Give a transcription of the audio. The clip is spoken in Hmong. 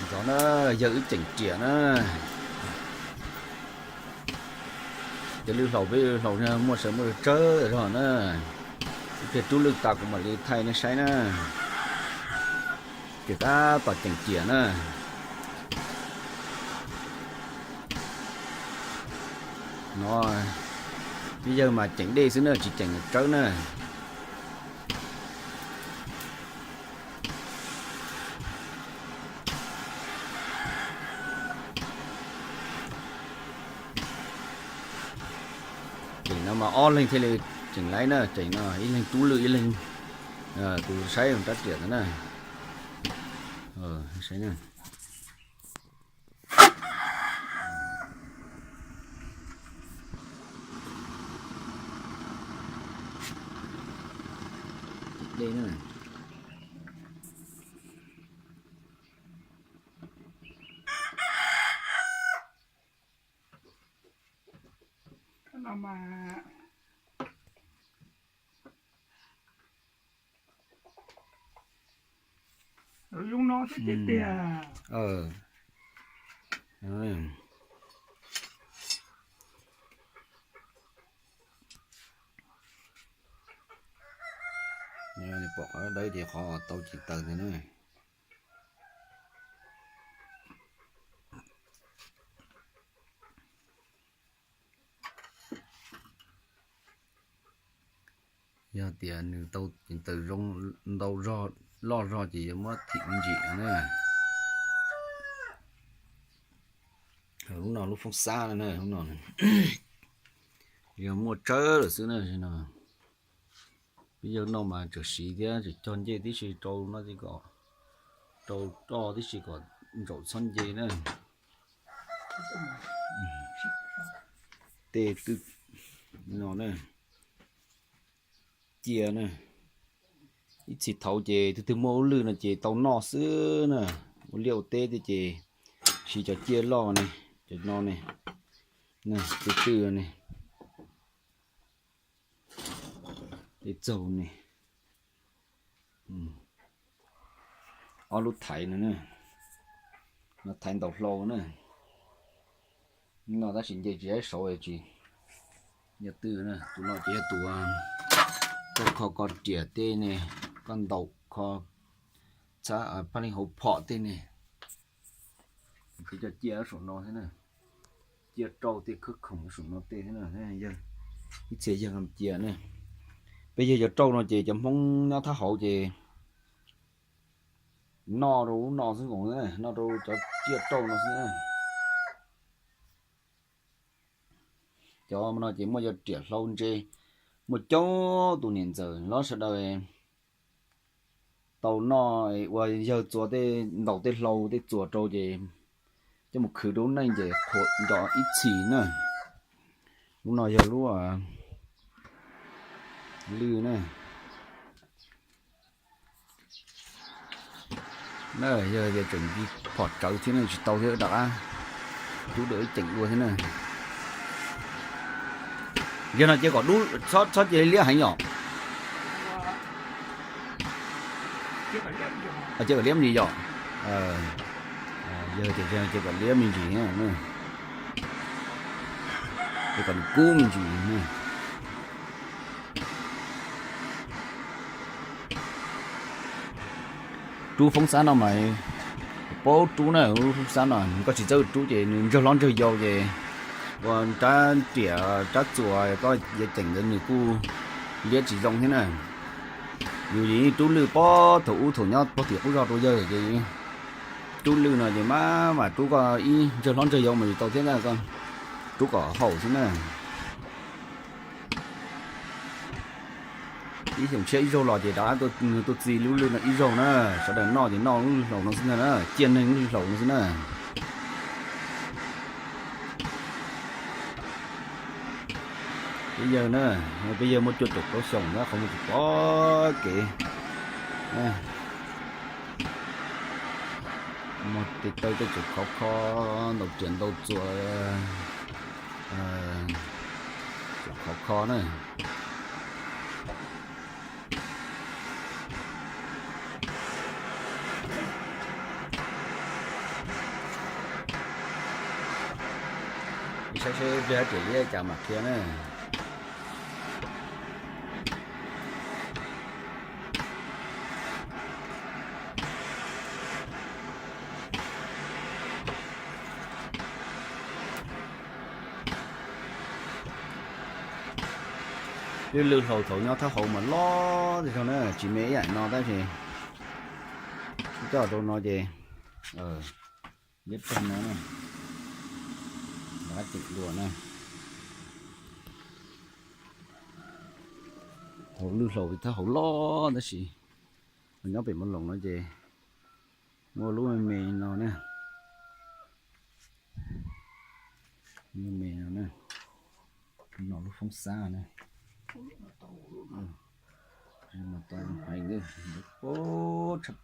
Cov na, yawg wb ceev riam na. Cov lwj hlaus peb hlaus muaj sawv muaj tsawg zog na. Ib pliag rub lwj tas kuv mam li thaij nej saib na. Ces tab tom ceev riam na. No, peb yawg mas ceev dej xwb na, tsis ceev tsawb na. Tseem no mas ob leeg thiaj li tseem laib na, tseem no ib leeg rub lwj ib leeg. Kuv saib rab riam ntawd na. Saib na. Dej na. Zoo no xwb tiag tiag. Pom qhov dawb ces qhov tau tsis taws ntag na. Yog tias nws tau ceev taws zoo ntau zog loj zog ces yuav muab thim me ntsis na. Lub no lub foob xab no na, lub no yog muaj tsawb lawm xwb na no. Peb yawg noj mas tseem siv thiab tseem cog ncej tib si rau no, rau roj tib si kom ntsaum txhob nce na. Tej twb no na, cia na. Ib txhis thaud ces twb twg muaj ub lwj no ces tau noj xwb na. Ua liaj ua teb thiab ces siv cov cia loj ne, cov no ne, twb twg ne. Tej txaug ne, ob lub thaiv no na, no thaiv ntaus hlau na. No tab sis nce tsis saib saud tsis yog twg na. Tus no ces yog tus koj kho koj riam tej ne, koj ntaus kho txhab phaj leej hauv phom tej ne. Kuv coj cia saum no thiab na, cia rau tej khawb khoom saum no tej thiab na. Yawg, ib txhia yawg cia na. Peb yawg cov rauj no ces cov Hmoob nyob thab hauv ces noj rau lub no xwb, noj rau cov tsiaj rauj no xwb. Cov no ces muaj yog riam hlau ntse, muaj coob tus niam ntxawm hlob sawv daws tau noj ua yawg txua tej, ntaus tej hlau tej txuas rau ces coj mus khwv rau lub neej ces qhuav nco ib txhis na. Lub no yog lub lwj na. Na yog tias tseem phom tsawv thiab ne, tsis tau thiab rov qab rub dua ib ceem dua thiab na. Yog no cia kom dub, txhob cia liab heev yom. Cia kom liab me ntsis yom. Yog tias cia kom liab me ntsis, cia kom nws kub me ntsis. Rub foob xab no mas paub rub na, foob xab no koj tsis txawj rub ces nws ntsawg hlob ntsawg yau ces ua rab riam rab txuas koj yuav ceem ntawd nws kuj liab tsis zoo thiab na. Yus yeej rub lwj pob thaum ub thaum nyob pog tim qub zog rau yawg ces rub lwj no ces maj mam rub koj ib ntsawg hlob ntsawg yau mas yus tau thiab na, koj rub kom haum xwb na. Ib xyoos tshiab ib zaug los ces rov qab tuaj txi lub lwj no ib zaug na. Sawv daws noj ces noj lub lwj hlaus no xwb ntag na, ciaj neeg lub lwj hlaus no xwb na. Peb yawg na, peb yawg muaj cuaj caum plaub xyoos na, qhov muag tsis pom kev. Muag tes taw tej tseem khov kho, ntaus riam ntaus txuas tseem khov kho na. Saib seb pliag hab riam liab cas mam qhia na. Lwj lwj hlaus thaum nyob thawj hauv mas loj tiag zog na, tsis me ib yam no tab sis coj rau no ces liab peg no na, lab ceem dua na. Thaum lwj hlaus thawj hauv loj tab sis nyob pem Moos Loos no ces muaj lub me me no na. Lub me no na, no lub foob xab na. Mas tau hais, tshaj